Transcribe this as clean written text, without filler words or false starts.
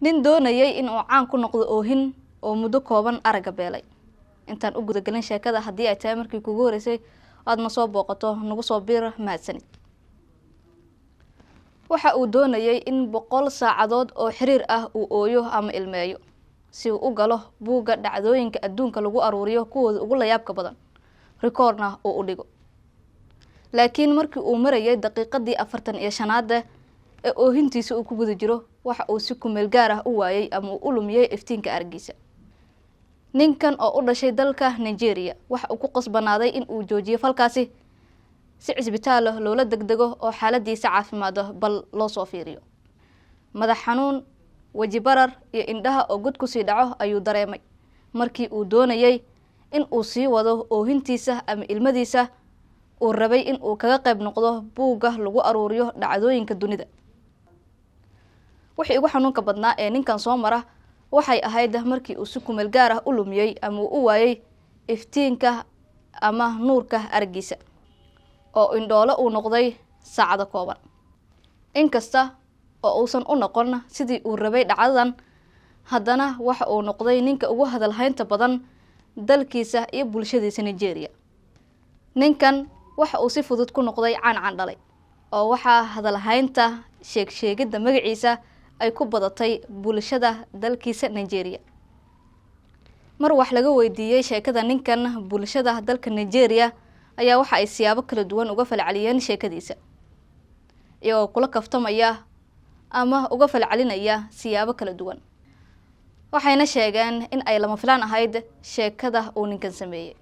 Nin doonayay in uu caan ku noqdo oohin oo muddo kooban aragga beelay. Intaan u gudagelin sheekada, haddii ay tahay markii kugu horeysay aadna soo booqato, nagu soo biir, mahadsanid. Waxa uu doonayay in 100 saacadood oo xiriir ah uu ooyo ama ilmeeyo si uu u galo buugga dhacdooyinka adduunka lagu aruuriyo kuwooda ugu layaabka badan, rikoorna uu u dhigo. Laakiin markii uu marayay daqiiqadii 45aad ee oohintiisa uu ku guda jiro, waxa uu si kumeel gaar ah u waayay ama uu u lumiyey iftiinka araggiisa. Ninkan oo u dhashay dalka Nigeria waxa uu ku qasbanaaday in uu joojiyo falkaasi si cisbitaal loola degdego oo xaaladiisa caafimaado bal loo soo fiiriyo. Madax xanuun, weji barar iyo indhaha oo god kusii dhaco ayuu dareemay markii uu doonayay in uu sii wado oohintiisa ama ilmadiisa uu rabay in uu kaga qayb noqdo buugga lagu aruuriyo dhacdooyinka dunida. Wixii ugu xanuunka badnaa ee ninkan soo mara waxay ahayd markii uu si kumeel gaar ah u lumiyey ama uu u waayey iftiinka ama nuurka araggiisa oo indhoolo uu noqday saacado kooban. Inkasta oo uusan u noqon sidii uu rabay dhacdadan, haddana waxa uu noqday ninka ugu hadalhaynta badan dalkiisa iyo bulshadiisa Nigeria. Ninkan waxa uu si fudud ku noqday caan caan dhalay, oo waxaa hadalhaynta sheeg sheegidda magaciisa ay ku badatay bulshada dalkiisa Nigeria. Mar wax laga weydiiyey sheekada ninkan, bulshada dalka Nigeria ayaa waxa ay siyaabo kala duwan uga falceliyeen sheekadiisa, iyagoo kula kaftamaya ama uga falcelinaya siyaabo kala duwan, waxayna sheegeen in ay lama filaan ahayd sheekada uu ninkan sameeyey.